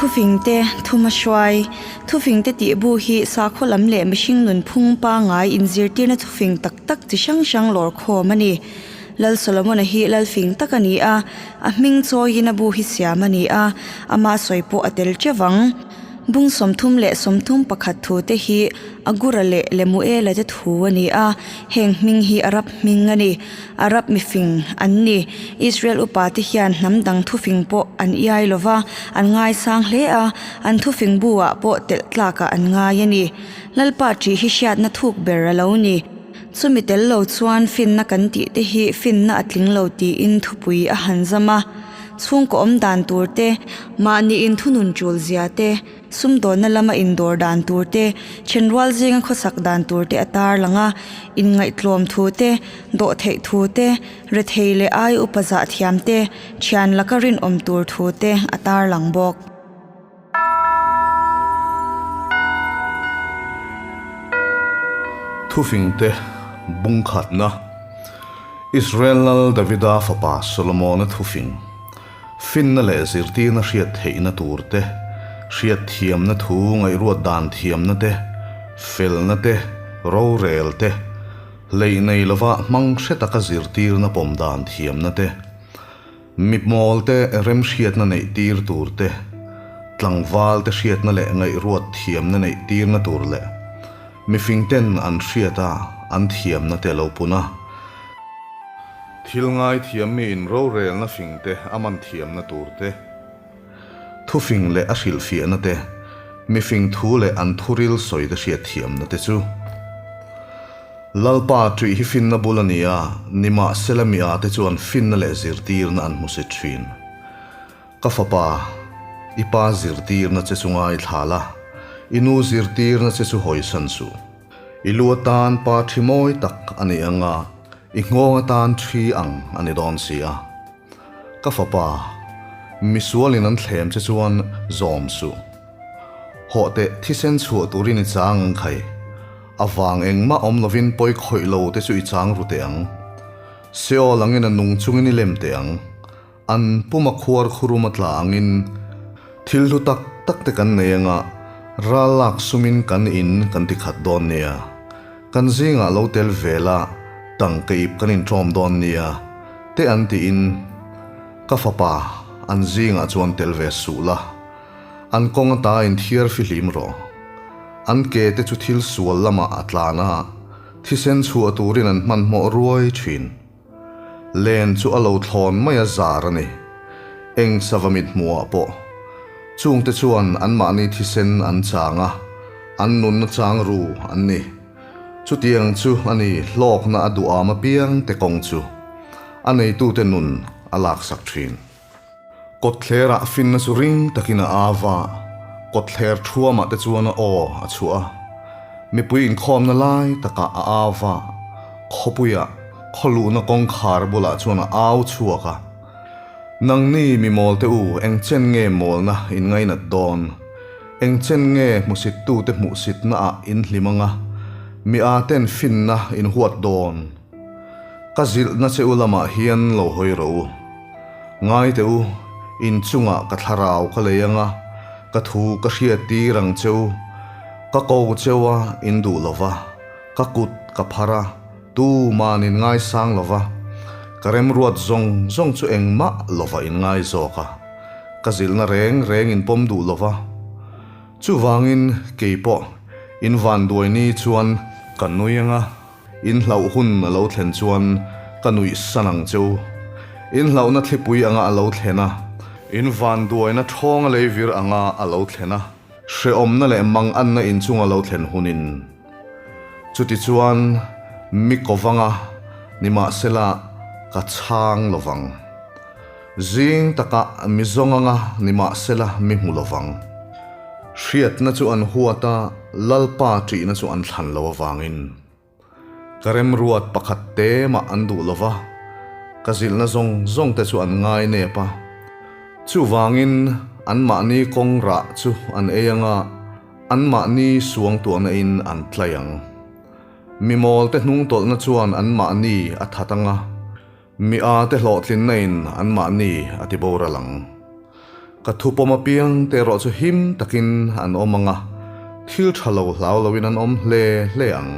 Thufingte, Thumahruai, Thufingte tih bu hi sakhaw lam leh mihring nunphung pangngai inzirtirna thufing tak tak chi hrang hrang lawr khawm a ni. Lal Solomon-a hi lalfing tak a ni a, a hming chawiin a bu hi siam a ni a, ama sawi pawh a tel teuh ang. Bung 31 thu te hi Agura leh Lemuela te thu a ni a, heng hming hi Arab hming a ni. Arab mifing an ni. Israel upa te hian hnam dang thufing pawh an iai lo va, an ngaisang hle a, an thufing bu ah pawh telh tlakah an ngai a ni. Lalpa ṭih hi hriatna thuk ber a lo ni. Chumi tel lo chuan finna kan tih te hi finna a tling lo tiin thupui a han zam a. Chhungkaw awm dan tur te, mahni inthunun tul zia te, sumdawnna lama indawr dan tur te, thenrual zinga khawsak dan tur te a tarlang a, inngaihtlawm thu te, dawhtheih thu te, rethei leh ai upa zah thiam te, thian laka rinawm tur thu te a tarlang bawk. Thufingte bungkhatna, Israel Lal Davida fapa Solomona thufing, finna leh zirtirna hriat theihna tur te, hriat thiamna thu ngaihruat dan thiamna te, felna te, rorel te, hleih nei lova hmang hre taka zirtirna pawm dan thiamna te, Mipmawl te remhriatna neih tir tur te, tlangval te hriatna leh ngaihruat thiamna neih tirna tur leh mifing ten an hriata an thiamna te lo pun a. Thil ngai thiam mi in rorelna fing te a man thiamna tur te, thufing leh a hrilhfiahna te, mifing thu leh an thuril sawi te hriat thiamna te chu. Lalpa ṭih hi finna bul a ni a, nimahsela mi ate chuan finna leh zirtirna an hmu si ṭhin. Ka fapa, i pa zirtirna che chu ngaithla la, i nu zirtirna che chu hawisan suh. I lu atan pa ṭhi mawi tak a ni ang a, i nghawng atan ṭhi ang a ni dawn si a. Ka fapa, misualin an thlem che chuan zawm suh. Hawh teh thisen chhuah turin i chang ang khai. A vang engmah awm lovin pawi khawih lo te chu i chang ru teh ang. Seol angin a nung chungin i lem teh ang. An puma khuar khurum a tla angin thil hlu tak tak te kan nei anga ral lak sumin kan in kan ti khat dawn nia. Kan zingah lo tel ve la, tangka ip kan inṭawm dawn nia, te an tiin ka fapa an zingah chuan tel ve suh la, an kawng ata inthiar fihlim rawh. An ke te chu thil sual lamah a tlan a, thisen chhuah turin an hmanhmawh ruai ṭhin. Len chu a lo thlawn mai a zar a ni. Eng sava mit hmuhah pawh chungte chuan anmahni thisen an chang a, an nunna chang ru an ni. Chutiang chu a ni hlawkna a duham apiang te kawng chu a neitute nun a laksak thin. Kawtthlerah finna chu ring takin a au a, kawtthler thuamah te chuan a aw a chhuah a. Mipui inkhawmna lai takah a au a, khawpuiah khawluhna kawngkhar bulah chuan a au chhuak a. Nangni mi mawl te u, eng chen nge mawlna in ngainat dawn? Eng chen nge hmusittute hmuhsitnaah in hlim anga, mi a ten finna in huat dawn? Ka zilhna che u lamah hian lo hawi rawh u. Ngai teh u, in chungah ka thlarau ka lei anga, ka thu ka hriat tir ang che u. Ka ko cheu a, in duh lo va, ka kut ka phar a, tuman in ngaisang lo va, ka remruat zawng zawng chu engmah lova in ngai zawk a, ka zilhna reng reng in pawm duh lo va. Chuvangin kei pawh in vanduai ni chuan ka nui anga. In hlauh hun a lo thlen chuan ka nuih san ang che u. In hlauhna thlipui anga a lo thlen a, in vanduaina thawnga leivir anga a lo thlen a, hrehawmna leh manganna inchunga lo thlen hunin. Chutichuan mi kovanga nimahsela ka chhang lovang. Zing takah mi zawng anga nimahsela mi hmu lovang. Hriatna chu an huat a, Lalpa ṭihna chu an thlan lo avangin. Ka remruat pakhat te mah an duh lo va, ka zilhna zawng zawng te chu an ngai nep a. Chuvangin anmahni kawng rah chu an ei anga, anmahni suangtuahna in an tlai ang. Mi mawlte hnungtawlhna chuan anmahni a that anga, Mi a te hlawhtlinna in anmahni a ti boral ang. Ka thupawm apiang te erawh chu him takin an awm ang a, thil tha lo hlau loin an awm hle hle ang.